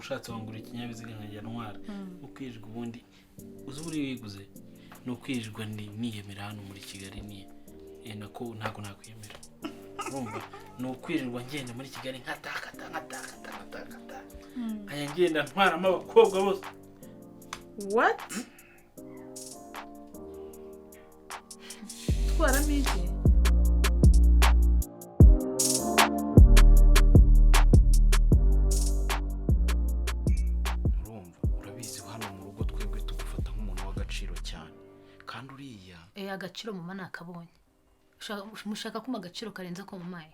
Ushatse wangura ikinyabiziga nkajya ntwara. Ukwirirwa ubundi uzi buri wiguze ni ukwirirwa niyemera hano muri Kigali, ni nako ntabwo nakwiyemera. Urumva, ni ukwirirwa ngenda muri Kigali nkatakata nkatakata nkatakata, nkajya ngenda ntwaramo abakobwa bose. What? Twaramo iki? Urumva, urabizi, hano mu rugo twebwe tugufata nk'umuntu w'agaciro cyane, kandi uriya Agaciro mama nakabonye. Mushaka kuma agaciro karenze ko mamaye.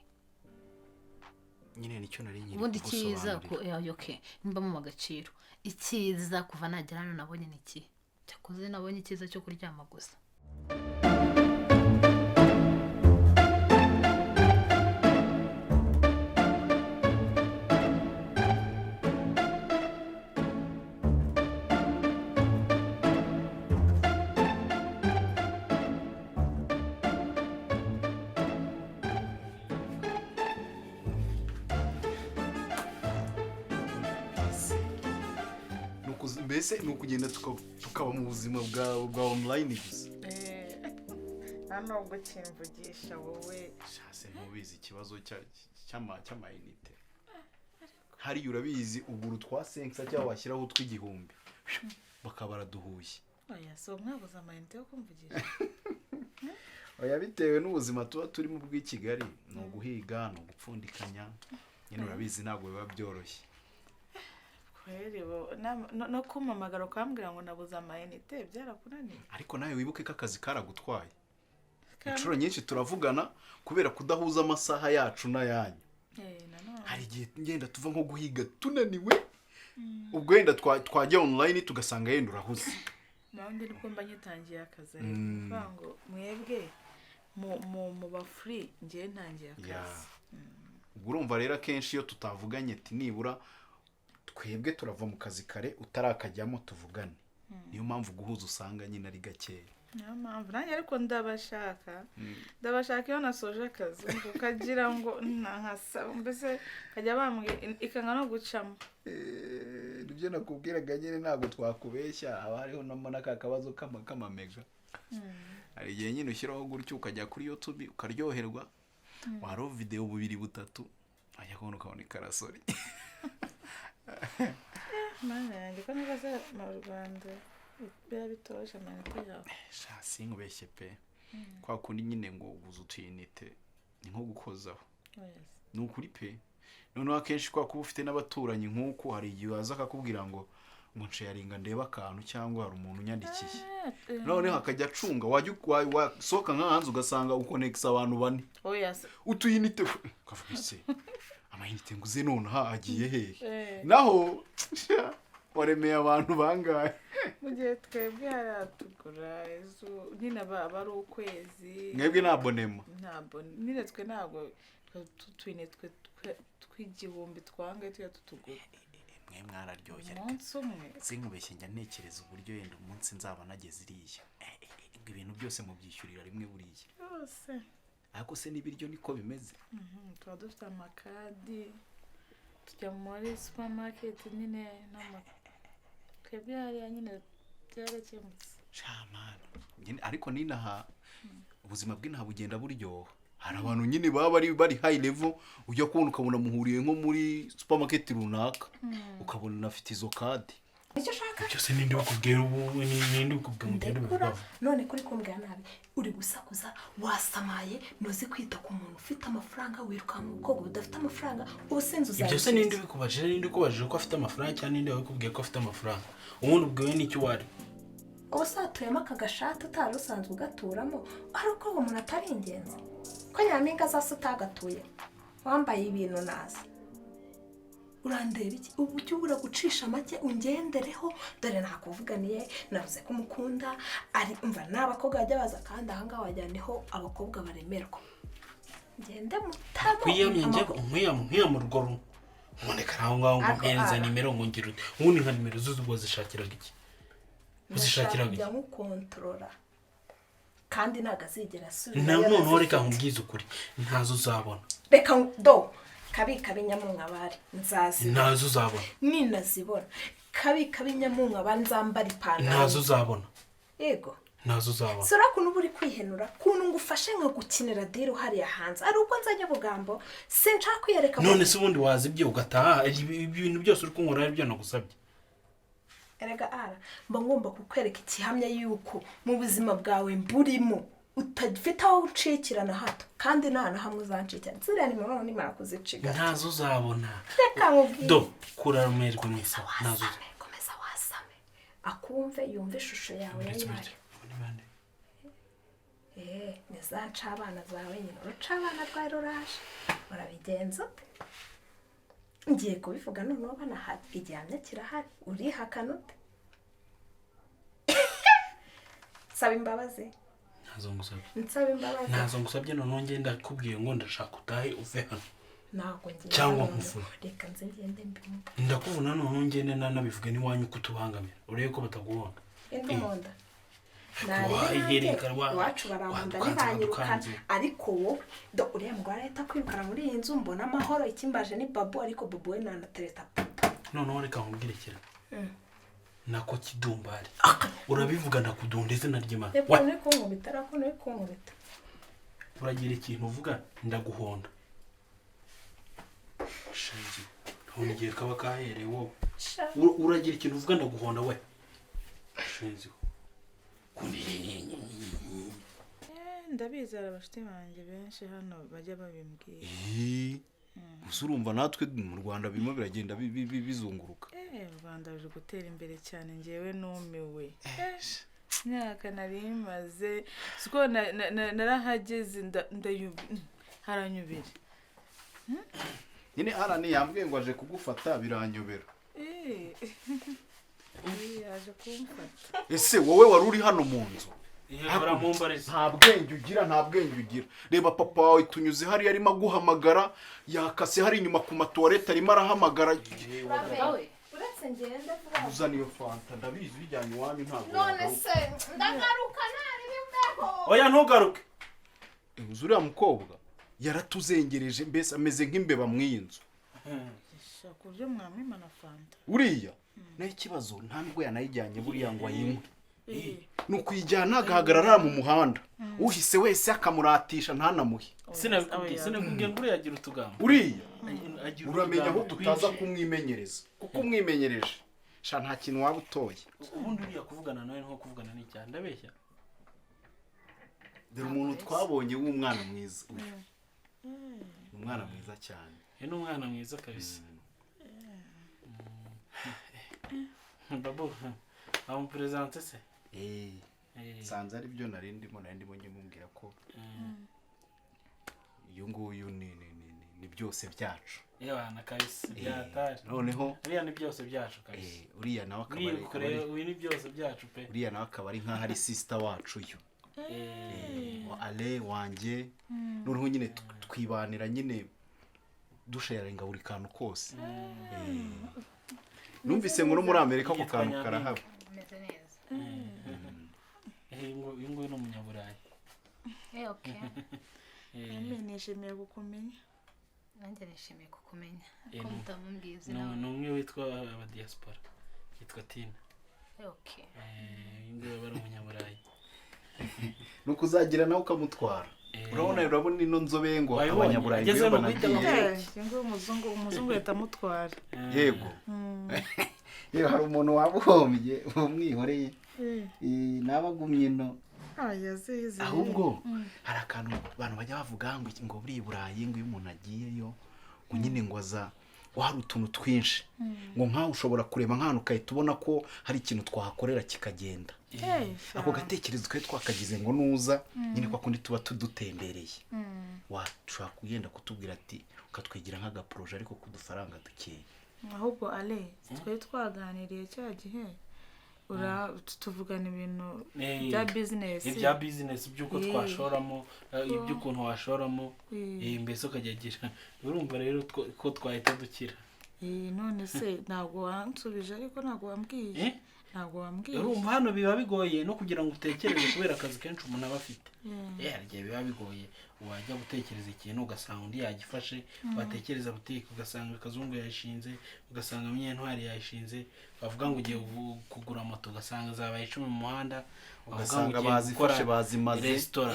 Nyine nicyo nari nkiri Ubundi icyiza ko kugusobanurira. Okay, nimba mu agaciro, icyiza kuva nagera hano nabonye ni iki? Cyakoze nabonye icyiza cyo kuryama gusa. Mbese ni ukugenda tukaba mu buzima bwa online gusa. Hano ubwo kimvugisha wowe. Shase, ntubizi ikibazo cy'amayinite hariya? Urabizi, ugura utwa senkisa cyangwa washyiraho utw'igihumbi bakaba baraduhuye. Oya, si mwabuze amayinite yo kumvugisha? Oya, bitewe n'ubuzima tuba turimo bw'i Kigali, ni uguhiga, ni ugupfundikanya nyine, urabizi ntabwo biba byoroshye. Kweri no kumpamagara ukambwira ngo nabuze amayinite byarakunaniye? Ariko nawe wibuke ko akazi karagutwaye. Inshuro nyinshi turavugana kubera kudahuza amasaha yacu n'ayanyu. Nanone. Hari igihe ngenda tuva nko guhiga tunaniwe, ubwo wenda twajya online tugasanga yenda urahuze. Nanjye nibwo mba ngitangiye akazi, ariko kuvuga ngo mwebwe mu ba free, ngewe ntangiye akazi. Ubwo urumva rero, akenshi iyo tutavuganye, ati nibura twebwe turava mu kazi kare utarakajyamo tuvugane. Niyo mpamvu guhuza usanga nyine ari gakeya. Niyo mpamvu nanjye, ariko ndabashaka, ndabashaka iyo nasoje akazi, ukagira ngo nkasaba mbese kajya bambwira ikanga no gucamo. Nibyo nakubwiraga nyine, ntabwo twakubeshya, haba hariho n'aka kabazo k'amamega. Hari igihe nyine ushyiraho gutyo ukajya kuri YouTube ukaryoherwa, wareba videwo bubiri butatu, wajya kubona ukabona ikarasori. Mana yanjye, ko niba mu Rwanda biba bitoroshye amanota yawe. Sha, sinkubeshye pe, kwa kundi nyine ngo uguze utuyinite ni nko gukozaho. Oya se. Ni ukuri pe. Noneho akenshi kwa kuba ufite n'abaturanyi nk'uku, hari igihe waza akakubwira ngo nsharinga ndebe akantu, cyangwa hari umuntu unyandikiye, noneho akajya acunga, wajya wasohoka nka hanze ugasanga ukonekisa abantu bane. Oya se. Utuyinite, ukavuga: "Ese amayinite nguze nonaha agiye hehe?" Naho waremeye abantu bangahe? Mu gihe twebwe haratugura izo nyine aba ari ukwezi. Mwebwe nta abonnement? Ntabwo nyine, twe ntabwo utuyinite tw'igihumbi twangaye tujya tutugura. Mwe mwararyoshye ariko. Umunsi umwe. Sinkubeshye, njya ntekereza uburyo yenda umunsi nzaba nageze iriya, ngo ibintu byose mubyishyurira rimwe buriya. Byose. Ariko se n'ibiryo niko bimeze? Tuba dufite amakadi, tujya muri supermarket nyine twebwe hariya nyine byarakemutse. Shamana nyine, ariko n'inaha ubuzima bw'inaha bugenda buryoha. Hari abantu nyine baba bari high level, ujya kubona ukabona muhuriye nko muri supermarket runaka, ukabona unafite izo kadi. Icyo ushaka. Byose ninde ukubwira ubu? Ninde ukubwira ngo ugende Ndekura. ubivugaho? None kuri kumbwira nabi, uri gusakuza, wasamaye. Ntuzi kwita ku muntu ufite amafaranga, wirukanka umukobwa udafite amafaranga. Ubu sinzi Ibyo se uzabisubiza. ninde ubikubajije? Ninde ukubajije ko afite amafaranga, cyangwa ninde wabikubwiye ko afite amafaranga? Ubundi ubwiwe n'icyo wari? Ubu satuyemo aka gashati utari usanzwe ugaturamo, ariko uwo muntu atari ingenzi ko nyampinga zase utagatuye, wambaye ibintu nazi. Urandeba iki? Ubu ujye ubura gucisha make ungendereho. Dore nakuvuganiye, navuze ko umukunda. Ari umva, ni abakobwa bajya baza, kandi ahangaha wajya niho abakobwa baremerwa. Ngende mutamo. Kwiyamye njye nkwiyama urwo nkuboneka aho ngaho ngo Ako mpereza ara. nimero, ngo ngira ute? Ubundi nka nimero zuzi ubwo zishakiraga iki? Uzishakiraga Kujya iki? nkukontorora, kandi ntabwo azigera asubira. Na noneho reka nkubwize ukuri, ntazo uzabona. Reka do. Kabi kabi nyamunkabari nzazibona. Ntazo uzabona. Ninazibona, kabi kabi nyamunkabari, nzambara ipantaro. Ntazo uzabona. Yego. Ntazo uzabona. Sora kuntu uba uri kwihenura, kuntu ngufashe nkagukinira deal hariya hanze, ari ubwo nzanye ubugambo, sinshaka kwiyereka. None se ubundi waza ibyo ugataha, ibintu byose uri kunkora ari byo nagusabye? Erega ara mba ngomba kukwereka igihamya yuko mu buzima bwawe mburimo, utafite aho ucikira na hato, kandi nta na hamwe uzancikira. Ziriya nimero nimara kuziciga. Ntazo uzabona. Reka nkubwire. Do kuramerwa mu isaha, ntazo. Wasame, komeza wasame, akumve, yumve ishusho yawe. Uretse yayo. Uretse abo ni bande? Eee, ni za ncabana zawe nyine, urucabana rwawe ruraje. Urabigenza ute? Ngiye kubivuga noneho banahari, igihamya kirahari. Urihakana ute? Saba imbabazi. Ntazo ngusabye. Nsaba imbabazi. Ntazo ngusabye. Noneho ngenda ndakubwiye ngo ndashaka utahe, uve hano. Ntabwo ngiye. Cyangwa hano. nkuvuna. Reka nze ngende mbimva. Ndakuvuna noneho, ngende nanabivuge n'iwanyu ko utubangamira, urebe ko bataguhonda. Indi nkunda. Wayigereka Iwacu barankunda. wadukanze, Ntibanyirukana. wadukanze. Ariko wowe do, uriya mugore arahita kwirukana muri iyi nzu, mbona amahoro. Ikimbaje ni Babu, ariko Babu we nanatereta papa. Noneho reka nkubwire, kira nako kidumbari, urabivuga ndakudunda izina ry'Imana. Reka Wa uri kunkubita, ariko uri kunkubita. Uragira ikintu uvuga ndaguhonda. Shinzi ntabona igihe kaba kahereye wowe. Sha. Uragira ikintu uvuga ndaguhonda we, shinzi. Ndabizi, hari abashuti banjye benshi hano bajya babimbwira. Gusa urumva natwe mu Rwanda birimo biragenda bizunguruka. U Rwanda ruri gutera imbere cyane, ngewe numiwe. Imyaka nari maze siko narahageze haranyubira. Nyine arani yambwiye ngo aje kugufata, biranyobera. Yaje kumfata? Ese wowe wari uri hano mu nzu? Baramumbariza. Nta bwenge ugira, nta bwenge ugira. Reba papa wawe, tunyuze hariya arimo aguhamagara, yakase hari inyuma ku matuwarete, arimo arahamagara. Nawe. Uretse ngende vuba. Uzana iyo fanta, ndabizi bijyanye iwanyu ntabwo None yagaruka. se ndagaruka ntarebe imbeho? Oya, ntugaruke. Uzi uriya mukobwa yaratuzengereje, mbese ameze nk'imbeba mu iyi nzu. Sha, ku buryo mwamwima na fanta? Uriya naho ikibazo, nta nubwo yanayijyanye buriya ngo ayinywe, ni ukuyijyana agahagarara mu muhanda, uhise wese akamuratisha ntanamuhe. Sinabikubwiye ngo uriya agira utugambo. Uriya Agira uramenya aho utugambo tutaza twinshi. kumwimenyereza, kuko umwimenyereje sha nta kintu waba utoye. Ubundi uriya kuvugana nawe ni nko kuvugana n'icyaha, ndabeshya? Dore umuntu twabonye w'umwana mwiza, uyu ni umwana mwiza cyane. Uyu ni umwana mwiza kabisa. Babu bamuperezante se? Nsanze ari byo nari ndimo mubwira ko uyu nguyu ni byose byacu. Yewana kabisa, byatari. Noneho uriya ni byose byacu kabisa. Uriya nawe akaba Uriya uyu ni byose byacu pe. Uriya nawe akaba ari nk'aho ari sister wacu uyu wa ale wanjye. Noneho nyine twibanira nyine, dusharinga buri kantu kose. Numvise ngo no muri Amerika ako Yitwa kantu Nyampinga. karahaba. Meze neza. Uyu nguyu ni umunyaburayi. Okay. Nishimiye kukumenya. Nanjye nishimiye kukumenya. Eh, Ko mutamumbwiye izina? Ni umwe witwa abadiaspora, yitwa Tina. Okay. Uyu nguyu aba ari umunyaburayi. Ni ukuzagira nawe ukamutwara. Urabona ino nzobe ngo Wayibonye? abanyaburayi Ageze iyo hano guhita banagiye. Uyu nguyu umuzungu ahita amutwara. Yego yewe, hari umuntu waba uhombye umwihoreye, naba agumye ino. Yazize. Ahubwo hari akantu abantu bajya bavuga ngo buriya i Burayi, ngo iyo umuntu agiyeyo ngo nyine ngo aza ngo hari utuntu twinshi, ngo nkawe ushobora kureba nk'ahantu ugahita ubona ko hari ikintu twahakorera kikagenda. Ako gatekerezo twari twakagize ngo nuza nyine kwa kundi tuba tudutembereye, washobora kugenda kutubwira ati ukatwigira nk'agaporoje ariko k'udufaranga dukeya. Ahubwo ale twari twaganiriye cya gihe, tuvugana ibintu bya bizinesi. Ibya bizinesi by'uko twashoramo, iby'ukuntu washoramo, mbese ukajya agira, urumva rero ko twahita dukira. None se ntabwo wansubije, ariko ntabwo wambwiye. Eh? Ntabwo wambwiye. Urumva hano biba bigoye no kugira ngo utekereze kubera akazi kenshi umuntu aba afite. Hari igihe biba bigoye, wajya gutekereza ikintu ugasanga undi yagifashe, watekereza butike ugasanga Kazungu yayishinze, ugasanga Munyentwari yayishinze, bavuga ngo ugiye kugura moto ugasanga zabaye 10 mu muhanda, wavuga ngo Ugasanga ugiye bazifashe gukora bazimaze. resitora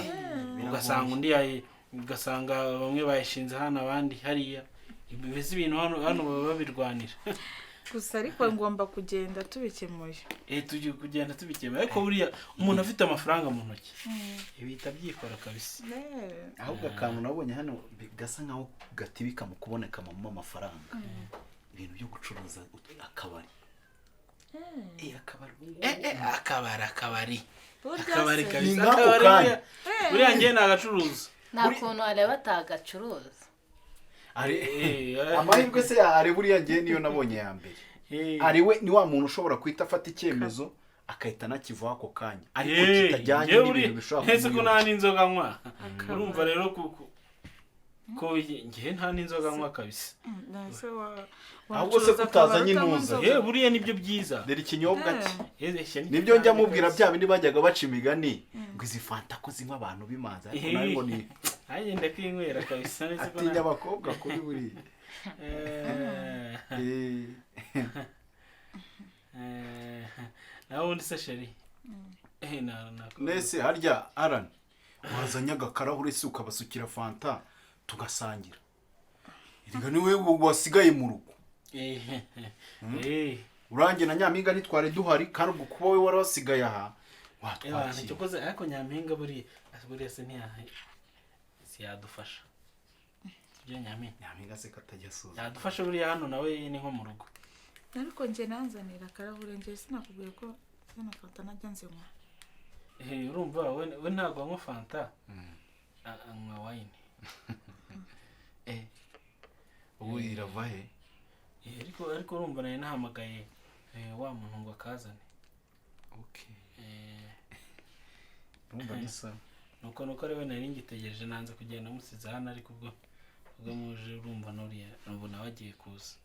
ugasanga undi ugasanga bamwe bayishinze hano abandi hariya. Mbese ibintu hano baba babirwanira. Gusa ariko ngomba kugenda tubikemuye. Tugiye kugenda tubikemura, ariko buriya umuntu afite amafaranga mu ntoki bihita byikora kabisa. Ahubwo akantu nabonye hano gasa nkaho gatibika mu kuboneka mu amafaranga, ibintu byo gucuruza akabari. Akabari ubu ngubu. Akabari Burya akabari se. kabisa. Ni nk'ako Akabari kanya. buriya njye nagacuruza. Nta kuntu wareba atagacuruza. Amahirwe se ari buriya njye niyo nabonye ya mbere. Ari we ni wa muntu ushobora guhita afata icyemezo akahita anakivaho ako kanya, ariko kitajyanye n'ibintu bishobora Ese ko nta kumuyobya. n'inzoga nywa? Urumva rero ko njye nta n'inzoga nywa kabisa. Ese Ahubwo se wacuruza kutazanye akabari utanywa intuza? inzoga? Buriya nibyo byiza. Dore ikinyobwa cye. Nibyo Nibyo njya mubwira bya bindi bajyaga baca imigani ngo izi fanta ko zinywa abantu b'imanza, ariko nawe ngo ni Nanjye ndakwinywera kabisa ndetse ko atinya abakobwa kuri buriya. Nawe ubundi se chérie? Nese harya Alan wazanye agakarahure se ukabasukira fanta tugasangira? Erega niwe wasigaye mu rugo. Urange na Nyampinga ntitwari duhari, kandi ubwo kuba we wari wasigaye aha watwakira. Cyokoze ariko Nyampinga buriya se ntiyadufasha ibyo Nyampinga? Nyampinga se katajya asuza. Yadufasha buriya, hano nawe ni nko mu rugo. Ariko njye nanzanira akarahure, njye sinakubwiye ko zino fanta najya nzinywa. Urumva we ntabwo anywa fanta, anywa wine. Ubu irava he? Ariko urumva nari nahamagaye wa muntu ngo akazane. Urumva ni sawa. Nuko ariwe nari ngitegereje, nanze kugenda musize hano, ariko ubwo muje urumva nuriya ubu nawe agiye kuza.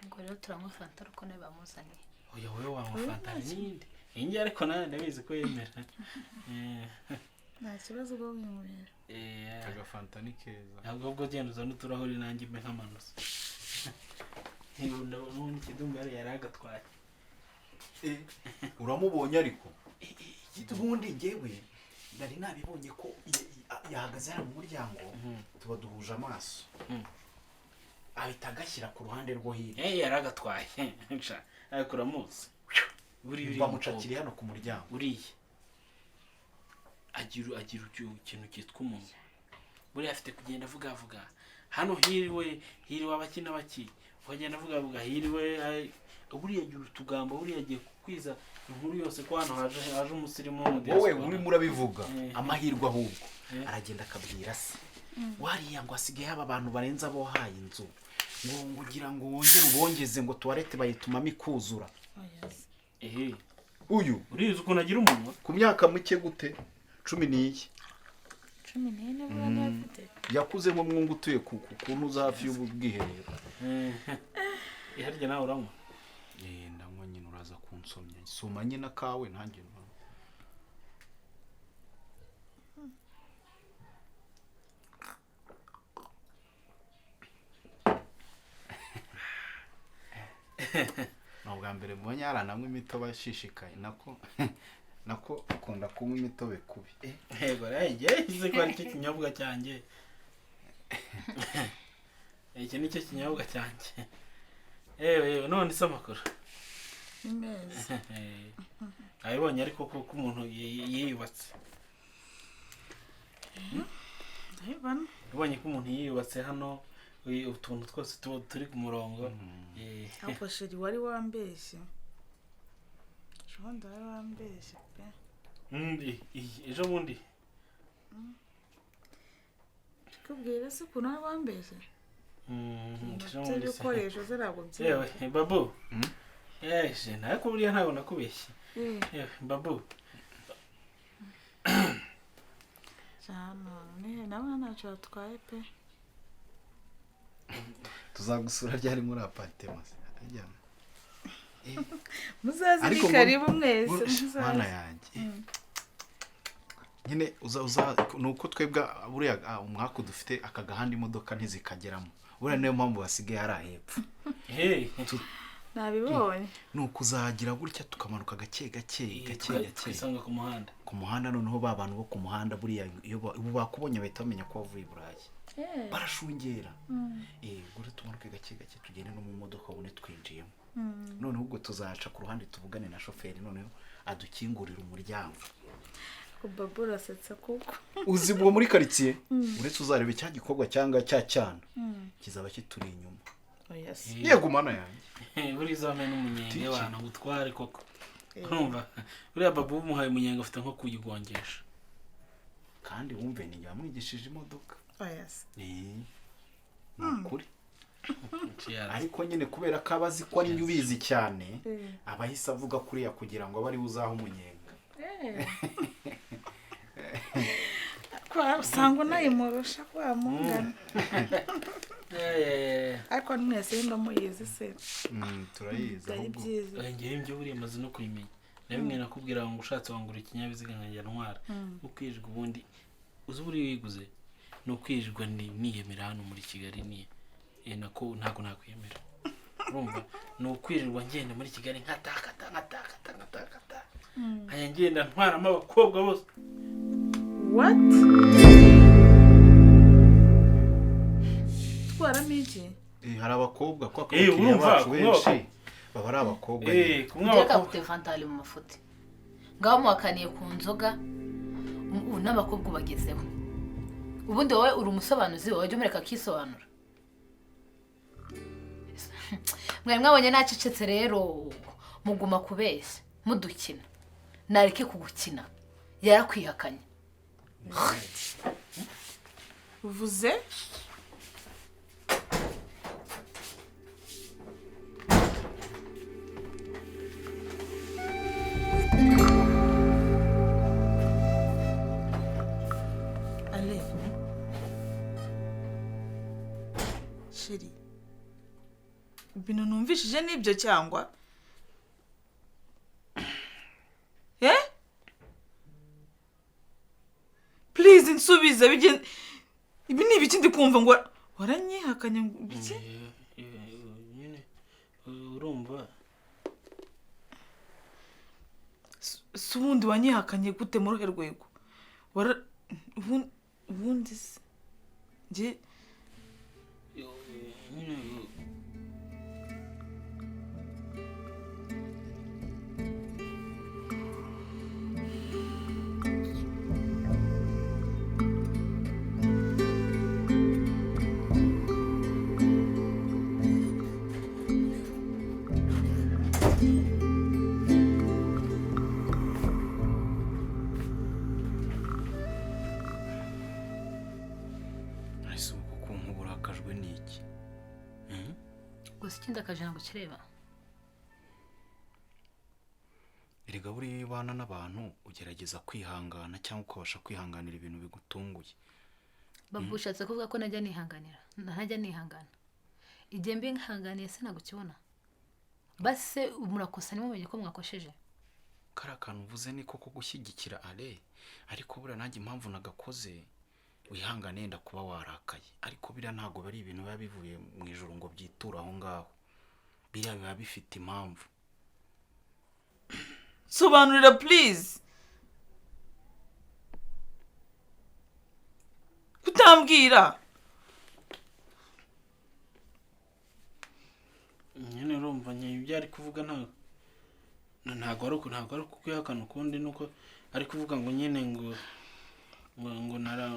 Ubwo rero turanywa fanta ariko nawe bamuzaniye. Oya, wowe wanywa fanta, hari n'iyindi iyi ngiyi, ariko nawe ndabizi ko yemera. Nta kibazo ubwo winywera. Agafanta ni keza. Ntabwo ubwo genda uzane uturahuri nanjye mbe nk'amanuza. N'ubundi Kidumba yari agatwaye. Uramubonye ariko ubundi njyewe nari nabibonye ko yahagaze hano mu muryango, tuba duhuje amaso, ahita agashyira ku ruhande rwo hirya. Yari agatwaye nca, ariko uramuzi buriya Bamucakiriye hano ku muryango. Uriya agira ikintu cyitwa umunwa, buriya afite kugenda avuga avuga hano hiriwe hiriwe abaki n'abaki, ukagenda avuga avuga hiriwe, buriya agira utugambo, buriya agiye kukwiza inkuru yose ko hano haje umusirimu wo mu Wowe diaspora. urimo urabivuga. Amahirwe ahubwo aragenda akabwira se wariya ngo hasigaye haba abantu barenze abo wahaye inzu, ngo ugira ngo wongere ubongeze ngo tuwarete bayitumamo ikuzura. Uyu Urizi ukuntu agira umunwa. Ku myaka muke gute, 14. 14 buriya niyo afite. Yakuze nk'umwungu utuye ku ntuza hafi y'ubwiherero. Harya nawe uranywa? Ndanywa nyine, uraza kunsomya soma nyine akawe ntange. Ni ubwa mbere mbonye harananywa imitobe ashishikaye, nako akunda kunywa imitobe kubi. Yego rero igihe ko aricyo kinyobwa cyanjye, iki nicyo kinyobwa cyanjye. Yewe none se amakuru? Ni meza. Abibonye ariko ko umuntu yiyubatse. Ndabibona. Ubonye ko umuntu yiyubatse hano, utuntu twose turi ku murongo. Ariko chérie wari wambeshye, ubundi wari wambeshye pe. Ejo bundi. Kubwira se ukuntu wari wambeshye? Ejo bundi se. By'ibikoresho se ntabwo Yewe byibuka. Babu, ariko buriya ntabwo nakubeshye. Yewe babu. Jana nawe ntacyo batwaye pe. Tuzagusura ryari muri apartment se? Muzaze, ni Ariko karibu mwese. Mana Muzaze. yanjye nyine uza uza ni uko twebwe buriya umwaku dufite aka gahanda imodoka ntizikageramo, buriya niyo mpamvu basigaye hari hepfo. Hey. Nabibonye. Ni ukuzagira gutya tukamanuka gake gake gake gake. Twisanga ku muhanda. Ku muhanda. Noneho ba bantu bo ku muhanda buriya iyo ubu bakubonye bahita bamenya ko wavuye i Burayi, barashungera. Ubwo rero tumanuke gake gake, tugende no mu modoka ubone twinjiyemo. Noneho ubwo tuzaca ku ruhande tuvugane na shoferi, noneho adukingurire umuryango. Babu, urasetsa kuko. Uzi ubwo muri karitsiye, uretse uzareba cya gikorwa cyangwa cya cyana kizaba kituri inyuma. Oya se. Yego mana yanjye. Buriya uzamenya n'umunyenga abantu gutware koko. Urumva buriya babu umuhaye umunyenga afite nko kuyigongesha. Kandi wumve, ni njye wamwigishije imodoka. Oya se. Ni ukuri. Cheers. Ariko nyine kubera ko aba azi ko ari njye ubizi cyane, aba ahise avuga kuriya kugira ngo abe ariwe uzaha umunyenga. Kwa usanga unayimurusha kwa mungana. Ariko mwese nimba muyizi se? Turayizi. Byari Ahubwo byiza. Ngewe ibyo buriya maze no kubimenya. Na bimwe nakubwira ngo ushatse wangura ikinyabiziga nkajya ntwara. Ukwirirwa ubundi uzi buriya wiguze ni ukwirirwa niyemera hano muri Kigali, ni nako ntabwo nakwiyemera. Urumva ni ukwirirwa ngenda muri Kigali nkatakata nkatakata nkatakata, nkajya ngenda ntwaramo abakobwa bose. What? Twaramo iki? Hari abakobwa kwa Eh, abakiriya urumva, bacu kumwe benshi baba ari abakobwa nyine. Kumwe Njye abakobwa. kabute mu mafuti, ngaho muhakaniye ku nzoga, ubu n'abakobwa ubagezeho. Ubundi wowe uri umusobanuzi, wowe jya umureka akisobanura. Mwari mwabonye nacecetse rero muguma kubeshya mudukina. Nareke kugukina, yarakwihakanye. Uvuze? Ale. Chéri. Ibintu numvishije nibyo cyangwa? Eh? Please nsubize bigen. Ibi ni ibiki ndi kumva ngo waranyihakanye, ngo ibiki? Nyine urumva. Si ubundi wanyihakanye gute, muri uruhe rwego? Wara ubundi se njye nyine. Ese ubu ukuntu uburakajwe n'iki? Gusa ikindi akajana ngo kireba. Erega buriya iyo ubana n'abantu ugerageza kwihangana cyangwa ukabasha kwihanganira ibintu bigutunguye. Babu, ushatse kuvuga ko najya nihanganira, ntajya nihangana? Igihe mbi nkihanganiye sinagukibona. Base murakosa ntimumenye ko mwakosheje. Kariya kantu uvuze ni ko gushyigikira ale, ariko buriya nanjye impamvu nagakoze, wihangane yenda kuba warakaye, ariko biriya ntabwo bari ibintu biba bivuye mu ijoro ngo byiture aho ngaho. Biriya biba bifite impamvu. Sobanurira please, kutambwira. Nyine urumva nyine ibyo ari kuvuga ntabwo ari kukwihakana ukundi, nuko ari kuvuga ngo nyine ngo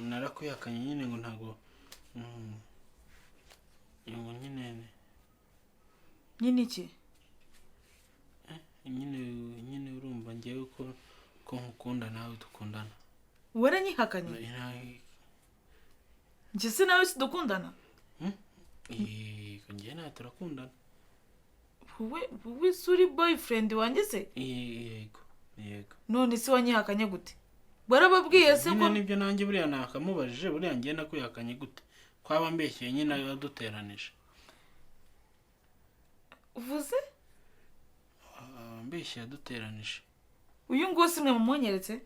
narakwihakanye nyine, ngo ntabwo ngo nyine. Nyine iki? Nyine urumva ngewe ko nkukunda nawe dukundana. Waranyihakanye? Njye se nawe sidukundana? Yego, ngewe nawe turakundana. Wowe se uri boyfriend wanjye se? Yego. None se wanyihakanye gute? Warababwiye se ko Nyine nibyo nanjye buriya nakamubajije, buriya ngewe nakwihakanye gute, kwaba mbeshyeye nyine aduteranije. Uvuze? Mbeshya yaduteranije. Uyu nguyu si mwe mumunyeretse?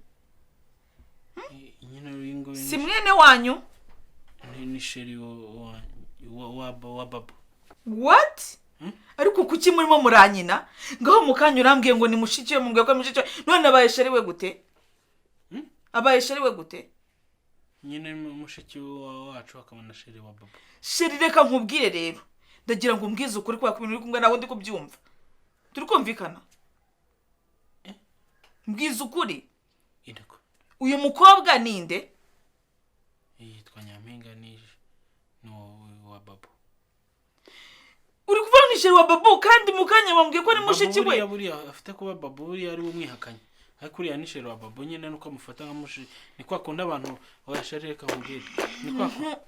Nyine uyu nguyu Si mwene wanyu? Ni chéri wa Babo. What? Ariko kuki murimo muranyina ngaho? Mu kanya urambwiye ngo ni mushiki we, mumbwiye ko ari mushiki we, none abaye chéri we gute? Abaye chéri we gute? Nyine mushiki wacu akaba na chéri wa Babo. Chéri, reka nkubwire rero, ndagira ngo umbwize ukuri, kubera ko ibintu uri kumwe nawe ndi kubyumva. Turi kumvikana? Mbwiza ukuri. Intego. Uyu mukobwa ninde? Yitwa Nyampinga, ni wa Babo. Uri kuvuga ni chéri wa Babu, kandi mu kanya wambwiye ko ari mushiki we. Buriya buriya afite kuba Babu, buriya ari we umwihakanye, ariko uriya ni chéri wa Babu nyine, nuko amufata nka mushiki. Ni kwa kundi abantu, oya chéri, reka nkubwire, ni kwa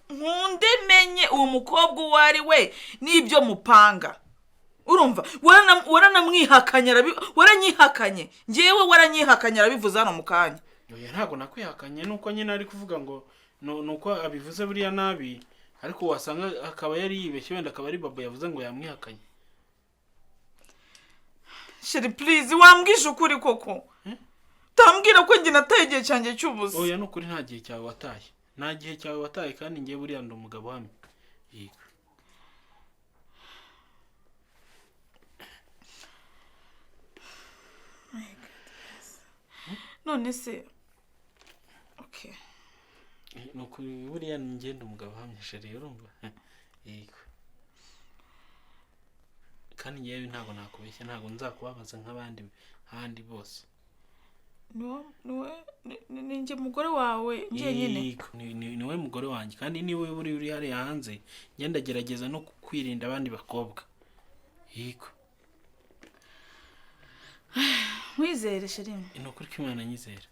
Nkunde menye uwo mukobwa uwo ari we n'ibyo mupanga. Urumva, waranamwihakanye, waranyihakanye ngewe, waranyihakanye, arabivuze hano mu kanya. Oya, ntabwo nakwihakanye, nuko nyine ari kuvuga ngo nuko abivuze buriya nabi, ariko wasanga akaba yari yibeshye, wenda akaba ari Babo yavuze ngo yamwihakanye. Chéri, please, wambwije ukuri koko, utambwira ko njye nataye igihe cyanjye cy'ubusa. Oya, ni ukuri, nta gihe cyawe wataye, nta gihe cyawe wataye, kandi ngewe buriya ndi umugabo uhamye, yego. None se, okay. Ni ukuri, buriya njye ndi umugabo uhamye, chéri, urumva? Yego, kandi ngewe ntabwo nakubeshya, ntabwo nzakubabaza nk'abandi nk'abandi bose. Ni njye mugore wawe njyenyine? Yego, ni wowe mugore wanjye, kandi niba uri hariya hanze, njye ndagerageza no kwirinda abandi bakobwa, yego. Nkwizere, chéri? Ni ukuri ko Imana nyizera,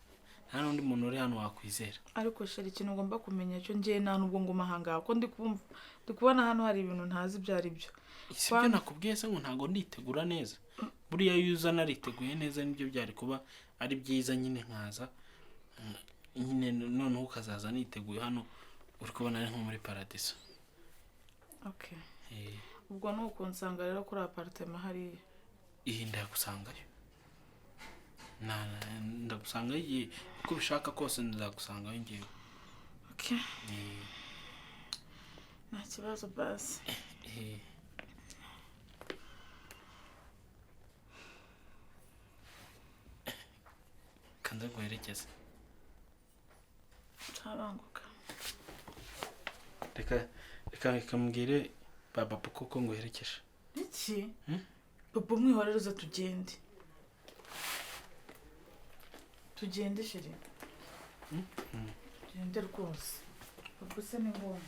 nta n'undi muntu uri hano wakwizera. Ariko chéri, ikintu ugomba kumenya cyo, njyewe nta nubwo nguma ahangaha, ko ndi kumva, ndi kubona hano hari ibintu ntazi ibyo ari byo. Si byo nakubwiye se ngo ntabwo nditegura neza? Buriya iyo uza nariteguye neza, nibyo byari kuba ari byiza nyine, nkaza nyine noneho ukazaza niteguye hano, uri kubona ari nko muri paradiso. Okay. Ubwo ni ukunsanga rero kuri appartement hariya? Iyi ndagusangayo, ndagusangayo igihe uko ubishaka kose, nzagusangayo ngewe. Okay, nta kibazo, basi. Kanze guherekeza. Ntabanguka. Reka mbwire baba koko nguherekeje. Iki papa, umwihorere, uza tugende, tugende chéri, tugende rwose. Papa se ni ngombwa?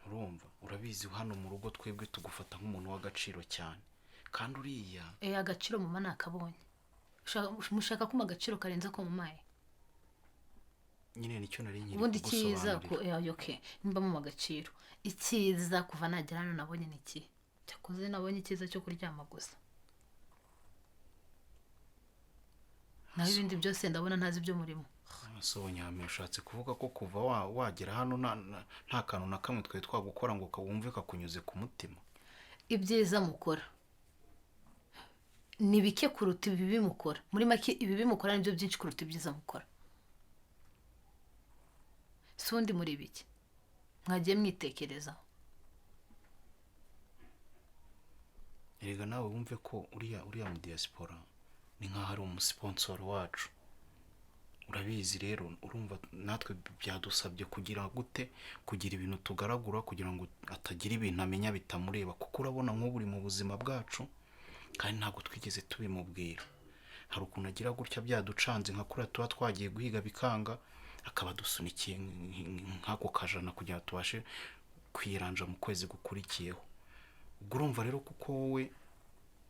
Urumva, urabizi, hano mu rugo twebwe tugufata nk'umuntu w'agaciro cyane, kandi uriya Agaciro mama nakabonye. Mushaka kuma agaciro karenze ko mumaye? Nyine nicyo nari nkiri Ubundi icyiza ko kugusobanurira. Okay, nimba mu agaciro, icyiza kuva nagera hano nabonye ni iki? Cyakoze nabonye icyiza cyo kuryama gusa, naho ibindi byose ndabona ntazi ibyo murimo. So Nyame, ushatse kuvuga ko kuva wagera hano nta kantu na kamwe twari twagukora ngo wumve kakunyuze ku mutima? Ibyiza mukora ni bike kuruta ibibi mukora. Muri make, ibibi mukora nibyo byinshi kuruta ibyiza mukora. Si ubundi muri bike mwagiye mwitekerezaho? Erega nawe wumve ko uriya mu diaspora ni nk'aho ari umusponsor wacu, urabizi. Rero urumva natwe byadusabye kugira gute, kugira ibintu tugaragura kugira ngo atagira ibintu amenya bitamureba, kuko urabona nk'ubu uri mu buzima bwacu kandi ntabwo twigeze tubimubwira. Hari ukuntu agira gutya byaducanze, nka kuriya tuba twagiye guhiga bikanga, akaba adusunikiye nk'ako kajana kugira ngo tubashe kwiranja mu kwezi gukurikiyeho. Ubwo urumva rero, kuko wowe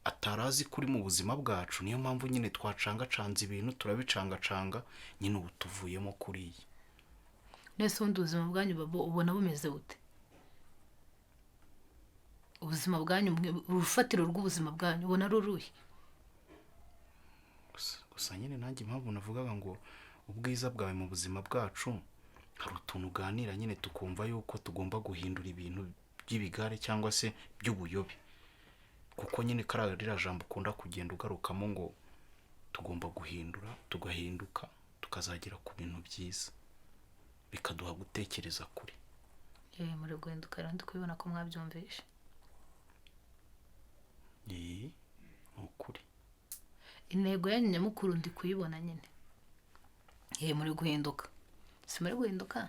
atarazi kuri mu buzima bwacu, niyo mpamvu nyine twacangacanze ibintu, turabicangacanga nyine, ubu tuvuyemo kuriya. Nese ubundi ubuzima bwanyu, babo, ubona bumeze bute? Ubuzima bwanyu urufatiro rw'ubuzima bwanyu ubona ari uruhe? Gusa nyine nanjye impamvu navugaga ngo ubwiza bwawe mu buzima bwacu, hari utuntu uganira nyine tukumva yuko tugomba guhindura ibintu. by'ibigare cyangwa se by'ubuyobe, kuko nyine kariya ririya jambo ukunda kugenda ugarukamo ngo tugomba guhindura, tugahinduka, tukazagera ku bintu byiza bikaduha gutekereza kure. Muri guhinduka rero, ndi kubibona ko mwabyumvishe. Ni ukuri. Intego yanyu nyamukuru ndi kuyibona nyine. Muri guhinduka, si muri guhinduka?